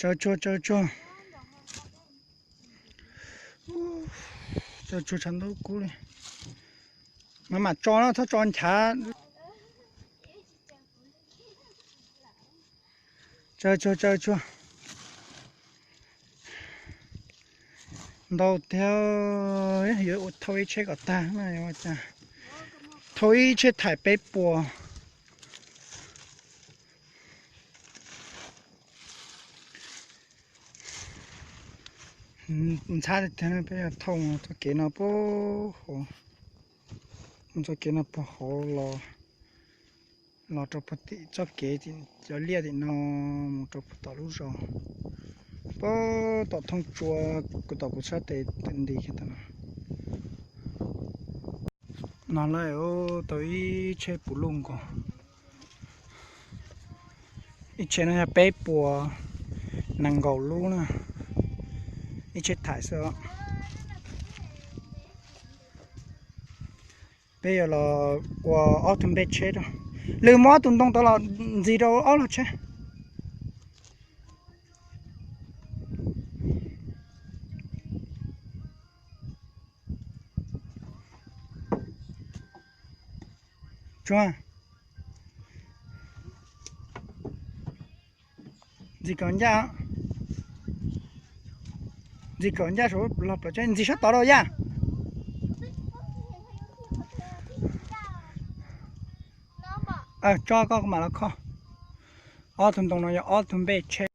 Tsaws tsuag, tsaws tsuag. Tsaws tsuag tshav ntuj kub li. Mas mam tso no, txhob tso nchav. Tsaws tsuag, tsaws tsuag. Ntau tiag, yuav thauj ib tsheb kom tag na, ua cas thauj ib tsheb thaim peb puas. Ntxhab tiag, peb yog thauj mus txoj kev no puag hauv, mus txoj kev no puag hauv los, los rau puag tim txoj kev, cov liaj tim no mus rau puag tom lub zos, puag tom Thoob Tsua, kuv tom kuv sab tes nti kiag tom no. No lawm, tau ib tsheb puv luj nkaus. Ib tsheb no yog peb puas nees nkaum lub na, ib tsheb thaim xwb. Peb yuav los ua ob tug npej tsheb rau, lwm muab ob tug ntoo tod los ntxiv rau ob lub tsheb. Tsuag, ntxiv kom ncaj, ntxiv kom ncaj saum los plas, ntxiv sab tod rau yaj. Tso koj mam los kho. Ob tug ntoo no yog ob tug npej tsheb.